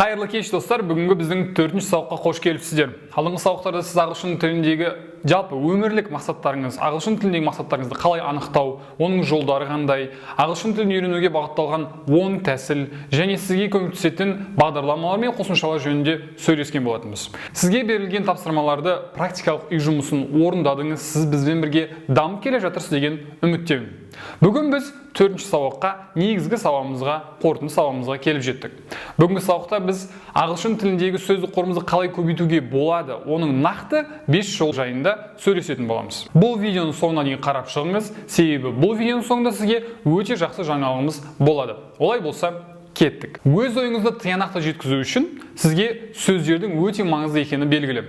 Қайырлы кеш, достар! Бүгінгі біздің төртінші сабаққа қош келіпсіздер. Алдыңғы сабақтарда сіз ағылшын тіліндегі жалпы өмірлік мақсаттарыңыз, ағылшын тіліндегі мақсаттарыңызды қалай анықтау, оның жолдары қандай, ағылшын тілін үйренуге бағытталған 10 тәсіл және сізге көмектесетін бағдарламалар мен қосымшалар жөнінде сөйлескен болатынбыз. Сізге берілген тапсырмаларды, практикалық үй жұмысын орындадыңыз, сіз бізбен бірге дамып келе жатырсыз деген үміттемін. Бүгін біз төртінші сабаққа, негізгі сабағымызға, қорытынды сабағымызға келіп жеттік. Бүгінгі сабақта біз ағылшын тіліндегі сөздік қорымызды қалай көбейтуге болады, оның нақты 5 жол жайында сөйлесетін боламыз. Бұл видеоның соңына дейін қарап шығыңыз, себебі бұл видеоның соңында сізге өте жақсы жаңалығымыз болады. Олай болса, кеттік! Өз ойыңызды тиянақты жеткізу үшін сізге сөздердің өте маңызды екені белгілі.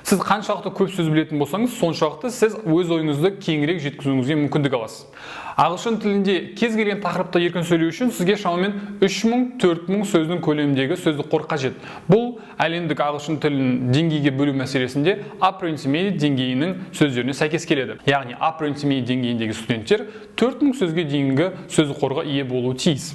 Сіз қаншалықты көп сөз білетін болсаңыз, соншалықты сіз өз ойыңызды кеңірек жеткізуіңізге мүмкіндік аласыз. Ағылшын тілінде кез келген тақырыпта еркін сөйлеу үшін сізге шамамен 3000-4000 сөздің көлеміндегі сөздік қор қажет. Бұл әлемдік ағылшын тілін деңгейге бөлу мәселесінде Upper Intermediate деңгейінің сөздеріне сәйкес келеді. Яғни Upper Intermediate деңгейіндегі студенттер 4000 сөзге дейінгі сөздік қорға ие болуы тиіс.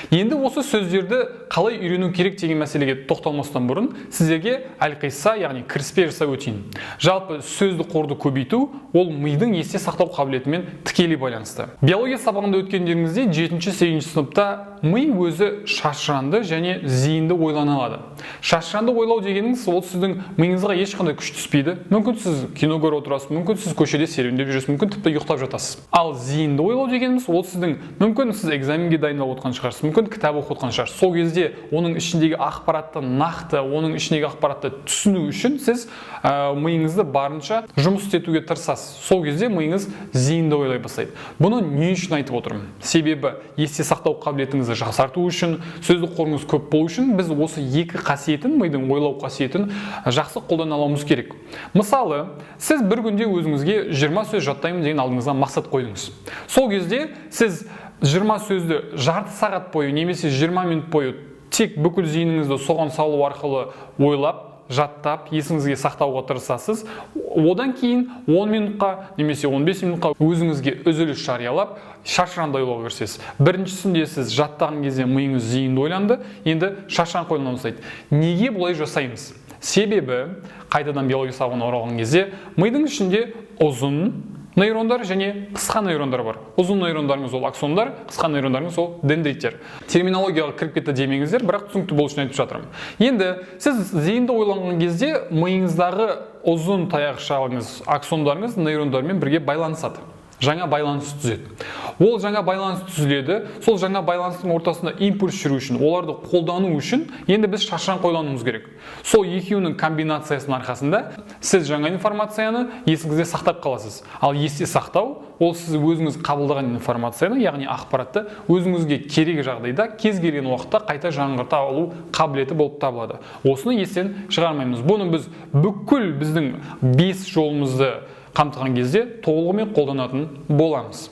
Енді осы сөздерді қалай үйрену керек деген мәселеге тоқталмастан бұрын сіздерге әлқисса, яғни кіріспе жасап өтейін. Жалпы сөздік қорды көбейту ол мидың есте сақтау қабілетімен тікелей байланысты. Биология сабағында өткендеріңізде, жетінші, сегізінші сыныпта ми өзі шашыранды және зейінді ойлана алады. Шашыранды ойлау дегеніңіз ол сіздің миыңызға ешқандай күш түспейді. Мүмкін, сіз кино көріп отырасыз, мүмкін, сіз көшеде серуендеп жүресіз, мүмкін, тіпті ұйықтап жатасыз. Ал зейінді ойлау дегеніміз ол сіздің, мүмкін, сіз экзаменге дайындалып отырған шығарсыз, мүмкін, кітап оқып отырған шығарсыз. Сол кезде оның ішіндегі ақпаратты нақты, оның ішіндегі ақпаратты түсіну үшін сіз миыңызды барынша жұмыс істетуге тырысасыз. Сол кезде миыңыз зейінді ойлай бастайды. Бұны не үшін айтып отырмын? Себебі есте сақтау қабілетіңізді жақсарту үшін, сөздік қорыңыз көп болу үшін біз осы екі қасиетін, мидың ойлау қасиетін жақсы қолдана алуымыз керек. Мысалы, сіз бір күнде өзіңізге 20 сөз жаттаймын деген алдыңызға мақсат қойдыңыз. Сол кезде сіз 20 сөзді жарты сағат бойы немесе 20 минут бойы тек бүкіл зейініңізді соған салу арқылы ойлап, жаттап, есіңізге сақтауға тырысасыз. Одан кейін 10 минутқа немесе 15 минутқа өзіңізге үзіліс жариялап, шашыранды ойлауға кірісесіз. Біріншісінде сіз жаттаған кезде миыңыз зейінді ойланды, енді шашыраңқы ойлана бастайды. Неге бұлай жасаймыз? Себебі қайтадан биология сабағына оралған кезде мидың ішінде ұзын нейрондар және қысқа нейрондар бар. Ұзын нейрондарыңыз ол аксондар, қысқа нейрондарыңыз ол дендриттер. Терминологияға кіріп кетті демеңіздер, бірақ түсінікті болу үшін айтып жатырмын. Енді сіз зейінді ойланған кезде миыңыздағы ұзын таяқшаңыз, аксондарыңыз нейрондармен бірге байланысады, жаңа байланыс түзеді. Ол жаңа байланыс түзіледі. Сол жаңа байланыстың ортасында импульс жүру үшін, оларды қолдану үшін енді біз шашыраңқы ойлануымыз керек. Сол екеуінің комбинациясының арқасында сіз жаңа информацияны есіңізде сақтап қаласыз. Ал есте сақтау ол сіз өзіңіз қабылдаған информацияны, яғни ақпаратты өзіңізге керек жағдайда кез келген уақытта қайта жаңғырта алу қабілеті болып табылады. Осыны естен шығармаймыз. Бұны біз бүкіл біздің бес жолымызды қамтыған кезде толығымен қолданатын боламыз.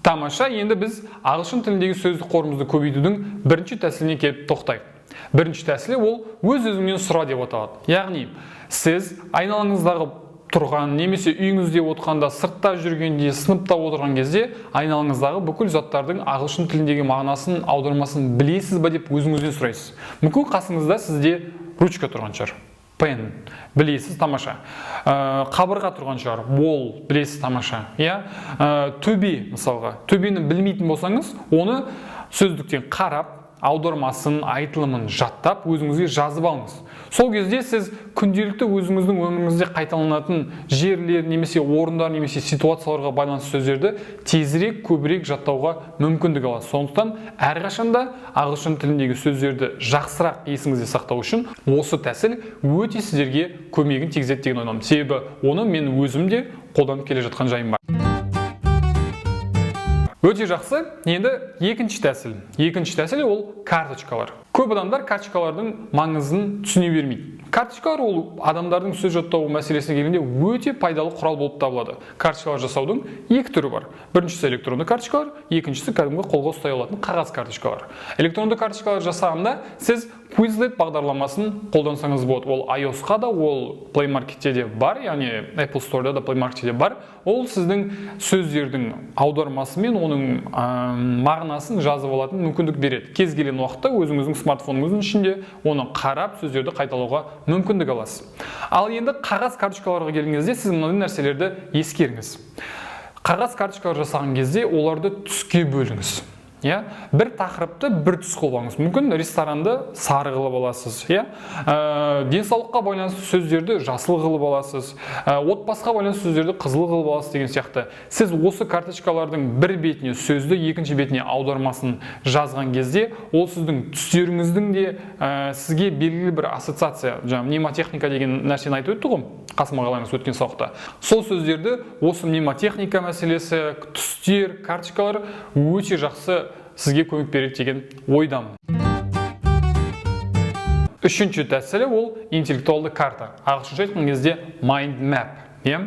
Тамаша! Енді біз ағылшын тіліндегі сөздік қорымызды көбейтудің бірінші тәсіліне келіп тоқтайық. Бірінші тәсілі ол өз өзіңнен сұра деп аталады. Яғни сіз айналаңыздағы тұрған немесе үйіңізде отырғанда, сыртта жүргенде, сыныпта отырған кезде айналаңыздағы бүкіл заттардың ағылшын тіліндегі мағынасын, аудармасын білесіз ба деп өзіңізден сұрайсыз. Мүмкін, қасыңызда сізде ручка тұрған шығар, pen, білесіз, тамаша. Қабырға тұрған шығар, wall, білесіз, тамаша, иә. Төбе, мысалға, төбені білмейтін болсаңыз, оны сөздіктен қарап, аудармасын, айтылымын жаттап, өзіңізге жазып алыңыз. Сол кезде сіз күнделікті өзіңіздің өміріңізде қайталанатын жерлер немесе орындар немесе ситуацияларға байланысты сөздерді тезірек, көбірек жаттауға мүмкіндік аласыз. Сондықтан әрқашанда ағылшын тіліндегі сөздерді жақсырақ есіңізде сақтау үшін осы тәсіл өте сіздерге көмегін тигізеді деген ойдамын, себебі оны мен өзім де қолданып келе жатқан жайым бар. Өте жақсы! Енді екінші тәсіл. Екінші тәсіл ол карточкалар. Көп адамдар карточкалардың маңызын түсіне бермейді. Карточкалар ол адамдардың сөз жаттау мәселесіне келгенде өте пайдалы құрал болып табылады. Карточкалар жасаудың екі түрі бар: біріншісі — электронды карточкалар, екіншісі — кәдімгі қолға ұстай алатын қағаз карточкалар. Электронды карточкалар жасағанда сіз Quizlet бағдарламасын қолдансаңыз болады. Ол iOS-қа да, ол Play Marketте де бар, яғни Apple Store'да да, Play Marketте де бар. Ол сіздің сөздердің аудармасы мен оның мағынасын жазып алатын мүмкіндік береді. Кез келген уақытта өзіңіздің смартфоныңыздың ішінде оны қарап, сөздерді қайталауға мүмкіндік аласыз. Ал енді қағаз карточкаларға келген кезде сіз мынандай нәрселерді ескеріңіз. Қағаз карточкалар жасаған кезде оларды түске бөліңіз, иә. Бір тақырыпты бір түс қылып алыңыз. Мүмкін, ресторанды сары қылып аласыз, иә, денсаулыққа байланысты сөздерді жасыл қылып аласыз, отбасыға байланысты сөздерді қызыл қылып аласыз деген сияқты. Сіз осы карточкалардың бір бетіне сөзді, екінші бетіне аудармасын жазған кезде ол сіздің түстеріңіздің де сізге белгілі бір ассоциация, жаңағы мнемотехника деген нәрсені айтып өтті ғой Қасым ағаларыңыз өткен сабақта. Сол сөздерді, осы мнемотехника мәселесі, түстер, карточкалар өте жақсы сізге көмек береді деген ойдамын. Үшінші тәсілі — ол интеллектуалды карта, ағылшынша айтқан кезде mind map, иә.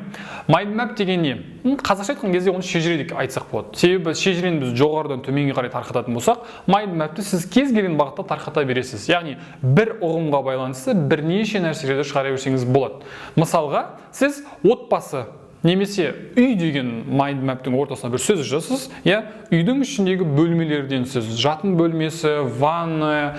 Mind map деген не? Қазақша айтқан кезде оны шежіре деп айтсақ болады, себебі шежірені біз жоғарыдан төменге қарай тарқататын болсақ, mind mapті сіз кез келген бағытта тарқата бересіз, яғни бір ұғымға байланысты бірнеше нәрселерді шығара берсеңіз болады. Мысалға, сіз отбасы немесе үй деген mind mapтің ортасына бір сөз жазасыз, иә. Үйдің ішіндегі бөлмелерден сіз жатын бөлмесі, ванная,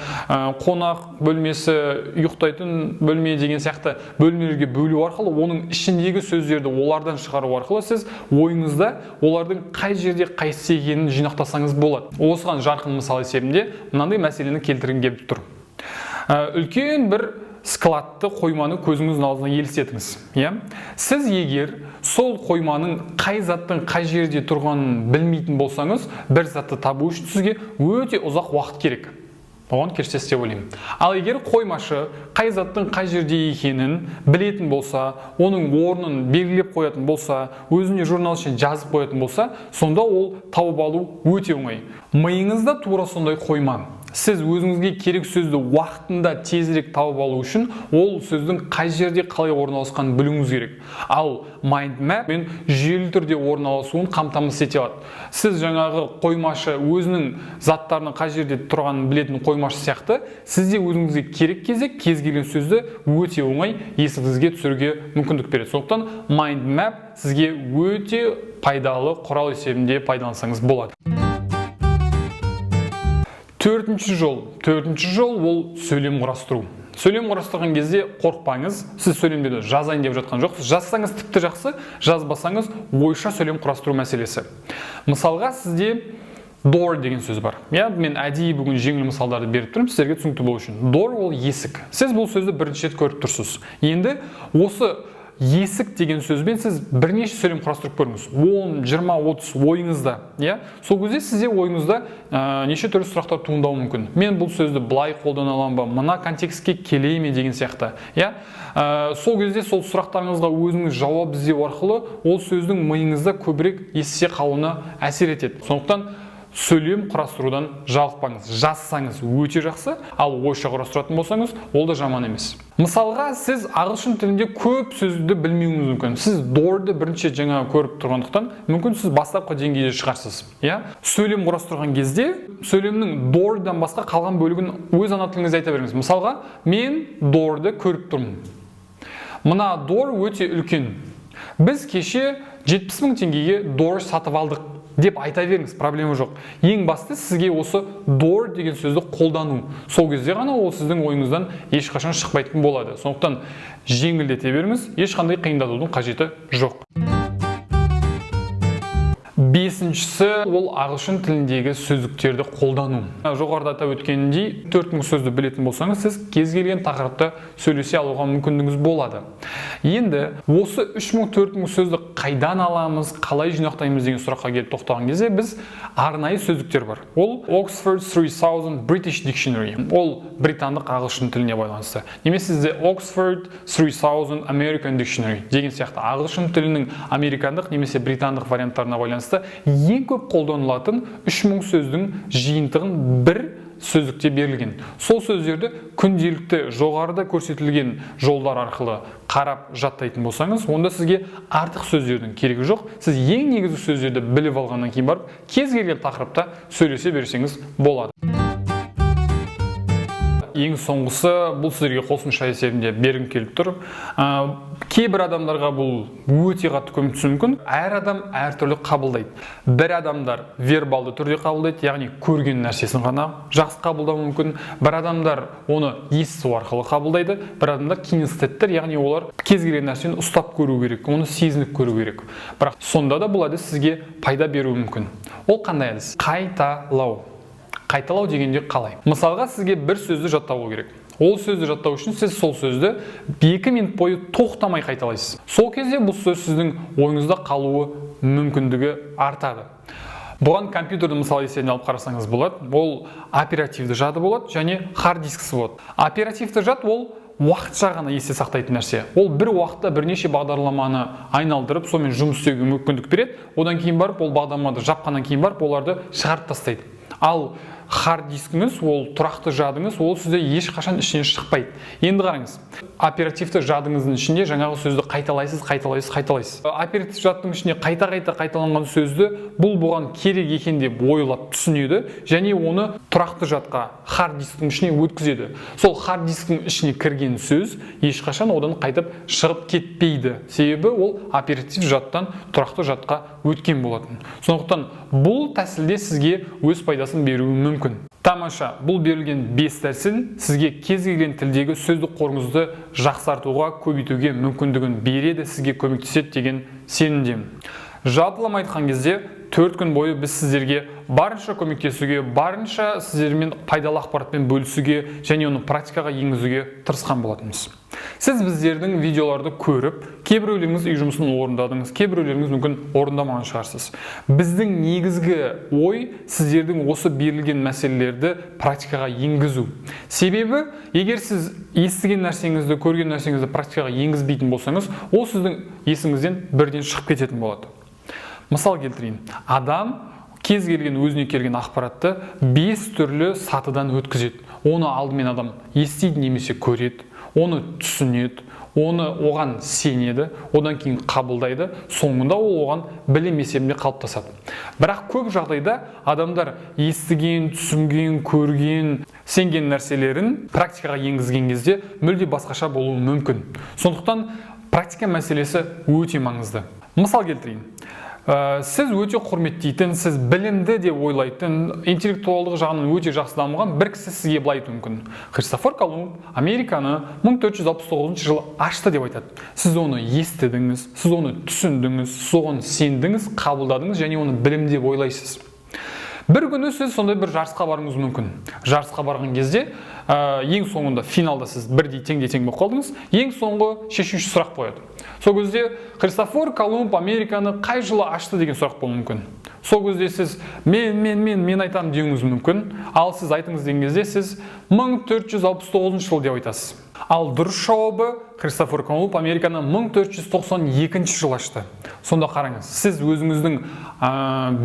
қонақ бөлмесі, ұйықтайтын бөлме деген сияқты бөлмелерге бөлу арқылы, оның ішіндегі сөздерді олардан шығару арқылы сіз ойыңызда олардың қай жерде қайсысы екенін жинақтасаңыз болады. Осыған жарқын мысал есебінде мынандай мәселені келтіргім келіп тұр. Үлкен бір складты, қойманы көзіңіздің алдына елестетіңіз, иә. Сіз егер сол қойманың қай заттың қай жерде тұрғанын білмейтін болсаңыз, бір затты табу үшін сізге өте ұзақ уақыт керек, оған келісесіз деп ойлаймын. Ал егер қоймашы қай заттың қай жерде екенін білетін болса, оның орнын белгілеп қоятын болса, өзіне журнал ішіне жазып қоятын болса, сонда ол тауып алу өте оңай. Миыңызда тура сондай қойма. Сіз өзіңізге керек сөзді уақытында тезірек тауып алу үшін ол сөздің қай жерде, қалай орналасқанын білуіңіз керек. Ал mind map мен жүйелі түрде орналасуын қамтамасыз ете алады. Сіз жаңағы қоймашы, өзінің заттарының қай жерде тұрғанын білетін қоймашы сияқты, сіз де өзіңізге керек кезде кез келген сөзді өте оңай есіңізге түсіруге мүмкіндік береді. Сондықтан mind map сізге өте пайдалы құрал есебінде пайдалансаңыз болады. Төртінші жол. Төртінші жол — ол сөйлем құрастыру. Сөйлем құрастырған кезде қорықпаңыз, сіз сөйлемдерді жазайын деп жатқан жоқсыз. Жазсаңыз, тіпті жақсы, жазбасаңыз, ойша сөйлем құрастыру мәселесі. Мысалға, сізде door деген сөз бар, иә. Мен әдейі бүгін жеңіл мысалдарды беріп тұрмын сіздерге түсінікті болу үшін. Door — ол есік. Сіз бұл сөзді бірінші рет көріп тұрсыз. Енді осы есік деген сөзбен сіз бірнеше сөйлем құрастырып көріңіз: 10, 20, 30 ойыңызда, иә. Сол кезде сізде ойыңызда неше түрлі сұрақтар туындауы мүмкін: мен бұл сөзді былай қолдана аламын ба, мына контекстке келе ме деген сияқты, иә. Сол кезде сол сұрақтарыңызға өзіңіз жауап іздеу арқылы ол сөздің миыңызда көбірек есте қалуына әсер етеді. Сондықтан сөйлем құрастырудан жалықпаңыз. Жазсаңыз, өте жақсы, ал ойша құрастыратын болсаңыз, ол да жаман емес. Мысалға, сіз ағылшын тілінде көп сөзді білмеуіңіз мүмкін. Сіз doorды бірінші рет жаңа көріп тұрғандықтан, мүмкін, сіз бастапқы деңгейде шығарсыз, иә. Сөйлем құрастырған кезде сөйлемнің doorдан басқа қалған бөлігін өз ана тіліңізде айта беріңіз. Мысалға, мен doorды көріп тұрмын, мына door өте үлкен, біз кеше 70 мың теңгеге door сатып алдық деп айта беріңіз, проблема жоқ. Ең басты сізге осы door деген сөзді қолдану. Сол кезде ғана ол сіздің ойыңыздан ешқашан шықпайтын болады. Сондықтан жеңілдете беріңіз, ешқандай қиындатудың қажеті жоқ. Бесіншісі — ол ағылшын тіліндегі сөздіктерді қолдану. Жоғарыда атап өткенімдей, 4000 сөзді білетін болсаңыз, сіз кез келген тақырыпта сөйлесе алуға мүмкіндігіңіз болады. Енді осы 3000-4000 сөзді қайдан аламыз, қалай жинақтаймыз деген сұраққа келіп тоқтаған кезде, біз арнайы сөздіктер бар. Ол Oxford 3000 British Dictionary, ол британдық ағылшын тіліне байланысты, немесе The Oxford 3000 American Dictionary деген сияқты ағылшын тілінің американдық немесе британдық варианттарына байланысты ең көп қолданылатын 3000 сөздің жиынтығын бір сөздікте берілген. Сол сөздерді күнделікті жоғарыда көрсетілген жолдар арқылы қарап жаттайтын болсаңыз, онда сізге артық сөздердің керегі жоқ. Сіз ең негізгі сөздерді біліп алғаннан кейін барып кез келген тақырыпта сөйлесе берсеңіз болады. Ең соңғысы, бұл сіздерге қосымша есебінде бергім келіп тұр. Кейбір адамдарға бұл өте қатты көмектесуі мүмкін. Әр адам әртүрлі қабылдайды. Бір адамдар вербалды түрде қабылдайды, яғни көрген нәрсесін ғана жақсы қабылдауы мүмкін. Бір адамдар оны есту арқылы қабылдайды, бір адамдар кинестеттер, яғни олар кез келген нәрсені ұстап көру керек, оны сезініп көру керек. Бірақ сонда да бұл әдіс сізге пайда беруі мүмкін. Ол қандай әдіс? Қайталау. Қайталау дегенде қалай? Мысалға, сізге бір сөзді жаттау керек. Ол сөзді жаттау үшін сіз сол сөзді 2 минут бойы тоқтамай қайталайсыз. Сол кезде бұл сөз сіздің ойыңызда қалуы мүмкіндігі артады. Бұған компьютерді мысал есебіне алып қарасаңыз болады. Ол оперативті жады болады және хард дискісі болады. Оперативті жад ол уақытша ғана есте сақтайтын нәрсе. Ол бір уақытта бірнеше бағдарламаны айналдырып, сонымен жұмыс істеуге мүмкіндік береді. Одан кейін барып, ол бағдарламаны жапқаннан кейін барып, оларды шығарып тастайды. Ал хард дискіңіз, ол тұрақты жадыңыз, ол сізде ешқашан ішінен шықпайды. Енді қараңыз, оперативті жадыңыздың ішінде жаңағы сөзді қайталайсыз, қайталайсыз, қайталайсыз. Оперативті жадтың ішінде қайта-қайта қайталанған сөзді бұл бұған керек екен деп ойлап түсінеді және оны тұрақты жадқа, хард дисктің ішіне өткізеді. Сол хард дисктің ішіне кірген сөз ешқашан одан қайтып шығып кетпейді. Себебі ол оператив жадтан тұрақты жадқа өткен болатын. Сондықтан бұл тәсілде сізге өз пайдасын беруі мүмкін. Тамаша, бұл берілген 5 тәсіл сізге кез келген тілдегі сөздік қорыңызды жақсартуға, көбейтуге мүмкіндігін береді, сізге көмектеседі деген сенімдемін. Жалпылама айтқан кезде, 4 күн бойы біз сіздерге барынша көмектесуге, барынша сіздермен пайдалы ақпаратпен бөлісуге және оны практикаға енгізуге тырысқан болатынбыз. Сіз біздердің видеоларды көріп, кейбіреулеріңіз үй жұмысын орындадыңыз, кейбіреулеріңіз мүмкін орындамаған шығарсыз. Біздің негізгі ой сіздердің осы берілген мәселелерді практикаға енгізу. Себебі егер сіз естіген нәрсеңізді, көрген нәрсеңізді практикаға енгізбейтін болсаңыз, ол сіздің есіңізден бірден шығып кететін болады. Мысал келтірейін. Адам кез келген өзіне келген ақпаратты 5 түрлі сатыдан өткізеді. Оны алдымен адам естиді немесе көреді, оны түсінеді, оны оған сенеді, одан кейін қабылдайды, соңында ол оған білім есебінде қалыптасады. Бірақ көп жағдайда адамдар естіген, түсінген, көрген, сенген нәрселерін практикаға енгізген кезде мүлде басқаша болуы мүмкін. Сондықтан практика мәселесі өте маңызды. Мысал келтірейін. Сіз өте құрметтейтін, сіз білімді деп ойлайтын, интеллектуалдық жағынан өте жақсы дамыған бір кісі сізге былай айтуы мүмкін: Христофор Колумб Американы 1469 жылы ашты деп айтады. Сіз оны естідіңіз, сіз оны түсіндіңіз, сіз оған сендіңіз, қабылдадыңыз және оны білім деп ойлайсыз. Бір күні сіз сондай бір жарысқа баруыңыз мүмкін. Жарысқа барған кезде ең соңында финалда сіз бірдей теңде тең болып қалдыңыз. Ең соңғы шешуші сұрақ қояды. Сол кезде Христофор Колумб Американы қай жылы ашты деген сұрақ болуы мүмкін. Сол кезде сіз мен мен мен мен айтамын деуіңіз мүмкін. Ал сіз айтыңыз деген кезде сіз 1469 жыл деп айтасыз. Ал дұрыс жауабы Христофор Колумб Американы 1492 жылы ашты. Сонда қараңыз, сіз өзіңіздің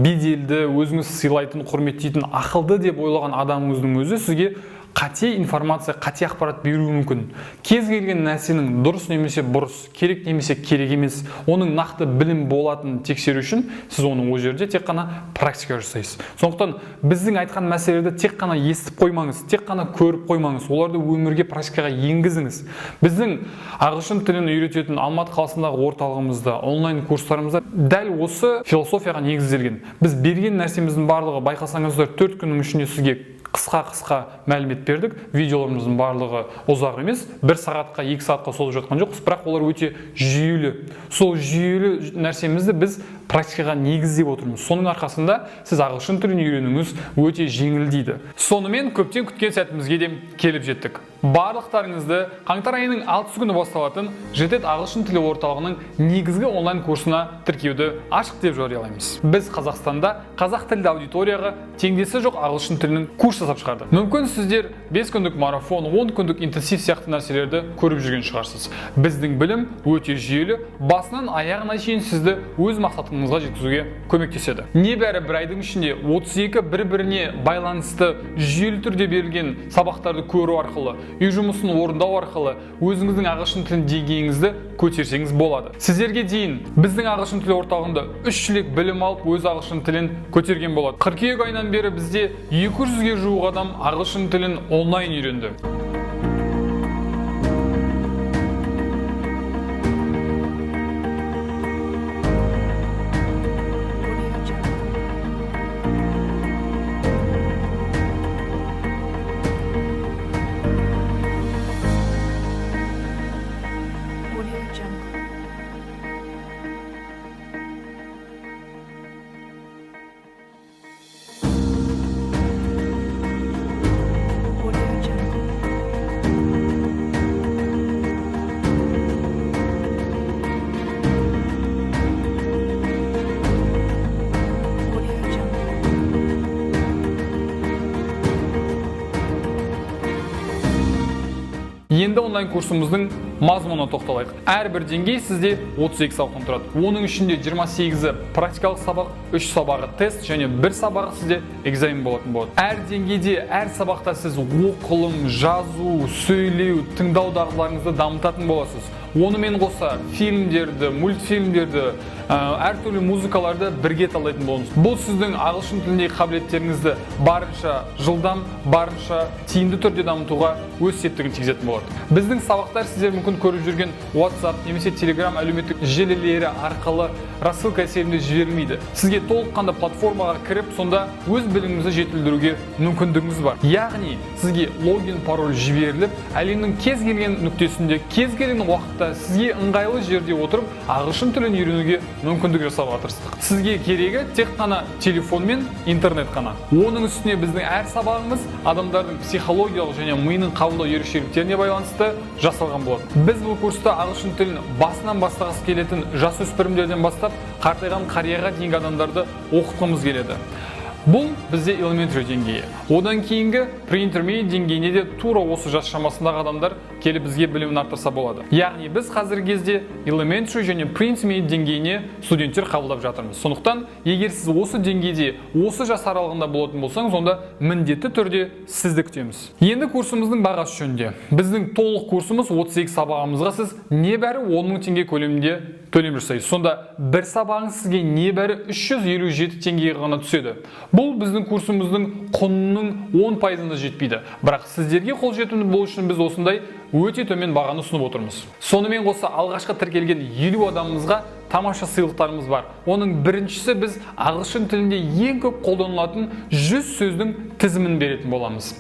беделді, өзіңіз сыйлайтын, құрметтейтін, ақылды деп ойлаған адамыңыздың өзі сізге қате информация, қате ақпарат беруі мүмкін. Кез келген нәрсенің дұрыс немесе бұрыс, керек немесе керек емес, оның нақты білім болатынын тексеру үшін сіз оны ол жерде тек қана практика жасайсыз. Сондықтан біздің айтқан мәселелерді тек қана естіп қоймаңыз, тек қана көріп қоймаңыз, оларды өмірге, практикаға енгізіңіз. Біздің ағылшын тілін үйрететін Алматы қаласындағы орталығымызда, онлайн курстарымызда дәл осы философияға негізделген. Біз берген нәрсеміздің барлығы, байқасаңыздар, 4 күннің ішінде сізге қысқа-қысқа мәлімет бердік. Видеоларымыздың барлығы ұзақ емес, 1 сағатқа, 2 сағатқа созып жатқан жоқпыз, бірақ олар өте жүйелі. Сол жүйелі нәрсемізді біз практикаға негіздеп отырмыз. Соның арқасында сіз ағылшын тілін үйренуіңіз өте жеңілдейді. Сонымен көптен күткен сәтімізге де келіп жеттік. Барлықтарыңызды қаңтар айының 6 күні басталатын Жетет ағылшын тілі орталығының негізгі онлайн курсына тіркеуді ашық деп жариялаймыз. Біз Қазақстанда қазақ тілді аудиторияға теңдесі жоқ ағылшын тілінің курс жасап шығардық. Мүмкін сіздер 5 күндік марафон, 10 күндік интенсив сияқты нәрселерді көріп жүрген шығарсыз. Біздің білім өте жүйелі, басынан аяғына шейін сізді өз мақсатыңызға мақсатыңызға жеткізуге көмектеседі. Небәрі бір айдың ішінде 32 бір-біріне байланысты жүйелі түрде берілген сабақтарды көру арқылы, үй жұмысын орындау арқылы өзіңіздің ағылшын тілін деңгейіңізді көтерсеңіз болады. Сіздерге дейін біздің ағылшын тілі орталығында 3 шілек білім алып, өз ағылшын тілін көтерген болады. Қыркүйек айынан бері бізде 200-ге жуық адам ағылшын тілін онлайн үйренді. Audio Jungle. Audio Jungle. Audio Jungle. Audio Jungle. Енді онлайн курсымыздың мазмұнына тоқталайық. Әрбір деңгей сізде 32 сабақтан тұрады. Оның ішінде 28-і практикалық сабақ, 3 сабағы тест және 1 сабағы сізде экзамен болатын болады. Әр деңгейде, әр сабақта сіз оқылым, жазу, сөйлеу, тыңдау дағдыларыңызды дамытатын боласыз. Онымен қоса фильмдерді, мультфильмдерді, әртүрлі музыкаларды бірге талдайтын боламыз. Бұл сіздің ағылшын тіліндегі қабілеттеріңізді барынша жылдам, барынша тиімді түрде дамытуға өз септігін тигізетін болады. Біздің сабақтар сіздер мүмкін көріп жүрген WhatsApp немесе Telegram әлеуметтік желілері арқылы рассылка есебінде жіберілмейді. Сізге толыққанды платформаға кіріп, сонда өз біліміңізді жетілдіруге мүмкіндігіңіз бар. Яғни сізге логин, пароль жіберіліп, әлемнің кез келген нүктесінде, кез келген уақытта сізге ыңғайлы жерде отырып, ағылшын тілін үйренуге мүмкіндік жасауға тырыстық. Сізге керегі тек қана телефон мен интернет қана. Оның үстіне біздің әр сабағымыз адамдардың психологиялық және миының қабылдау ерекшеліктеріне байланысты жасалған болады. Біз бұл курста ағылшын тілін басынан бастағысы келетін жасөспірімдерден бастап қартайған қарияға дейінгі адамдарды оқытқымыз келеді. Бұл бізде elementary деңгейі. Одан кейінгі pre-intermediate деңгейіне де тура осы жас шамасындағы адамдар келіп бізге білімін арттырса болады. Яғни біз қазіргі кезде elementary және pre-intermediate деңгейіне студенттер қабылдап жатырмыз. Сондықтан егер сіз осы деңгейде, осы жас аралығында болатын болсаңыз, онда міндетті түрде сізді күтеміз. Енді курсымыздың бағасы жөнінде. Біздің толық курсымыз 32 сабағымызға сіз небәрі 10 мың теңге көлемінде төлем жасайсыз. Сонда бір сабағыңыз сізге небәрі 357 теңгеге ғана түседі. Бұл біздің курсымыздың құнының 10 пайызына жетпейді. Бірақ сіздерге қолжетімді болу үшін біз осындай өте төмен бағаны ұсынып отырмыз. Сонымен қоса алғашқы тіркелген 50 адамымызға тамаша сыйлықтарымыз бар. Оның біріншісі, біз ағылшын тілінде ең көп қолданылатын 100 сөздің тізімін беретін боламыз.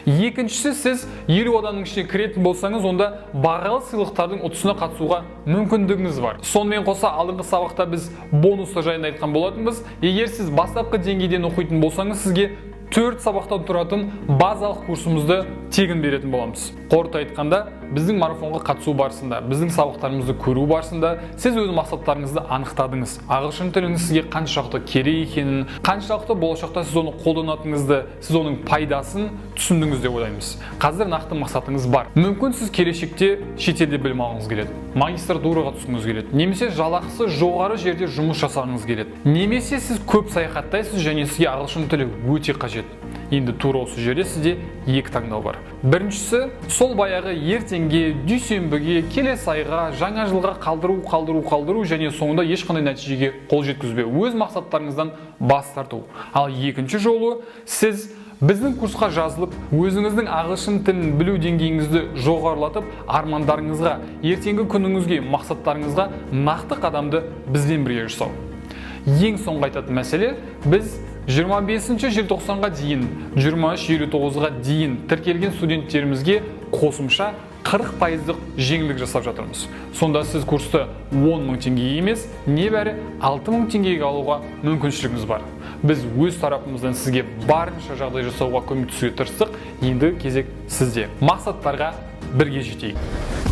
Екіншісі, сіз 50 адамның ішіне кіретін болсаңыз, онда бағалы сыйлықтардың ұтысына қатысуға мүмкіндігіңіз бар. Сонымен қоса алдыңғы сабақта біз бонустар жайында айтқан болатынбыз. Егер сіз бастапқы деңгейден оқитын болсаңыз, сізге 4 сабақтан тұратын базалық курсымызды тегін беретін боламыз. Қорыта айтқанда, біздің марафонға қатысу барысында, біздің сабақтарымызды көру барысында сіз өз мақсаттарыңызды анықтадыңыз. Ағылшын тілінің сізге қаншалықты керек екенін, қаншалықты болашақта сіз оны қолданатыныңызды, сіз оның пайдасын түсіндіңіз деп ойлаймыз. Қазір нақты мақсатыңыз бар. Мүмкін сіз келешекте шетелде білім алғыңыз келеді, магистратураға түскіңіз келеді, немесе жалақысы жоғары жерде жұмыс жасағыңыз келеді, немесе сіз көп саяхаттайсыз және сізге ағылшын тілі өте қажет. Енді тура осы жерде сізде екі таңдау бар. Біріншісі, сол баяғы ертеңге, дүйсенбіге, келесі айға, жаңа жылға қалдыру, қалдыру, қалдыру және соңында ешқандай нәтижеге қол жеткізбеу, өз мақсаттарыңыздан бас тарту. Ал екінші жолы, сіз біздің курсқа жазылып, өзіңіздің ағылшын тілін білу деңгейіңізді жоғарылатып, армандарыңызға, ертеңгі күніңізге, мақсаттарыңызға нақты қадамды бізбен бірге жасау. Ең соңғы айтатын мәселе, біз 25 желтоқсанға дейін, 23.59-ға дейін тіркелген студенттерімізге қосымша 40 пайыздық жеңілдік жасап жатырмыз. Сонда сіз курсты 10 мың теңгеге емес, небәрі 6 мың теңгеге алуға мүмкіншілігіңіз бар. Біз өз тарапымыздан сізге барынша жағдай жасауға көмектесуге тырыстық. Енді кезек сізде. Мақсаттарға бірге жетейік.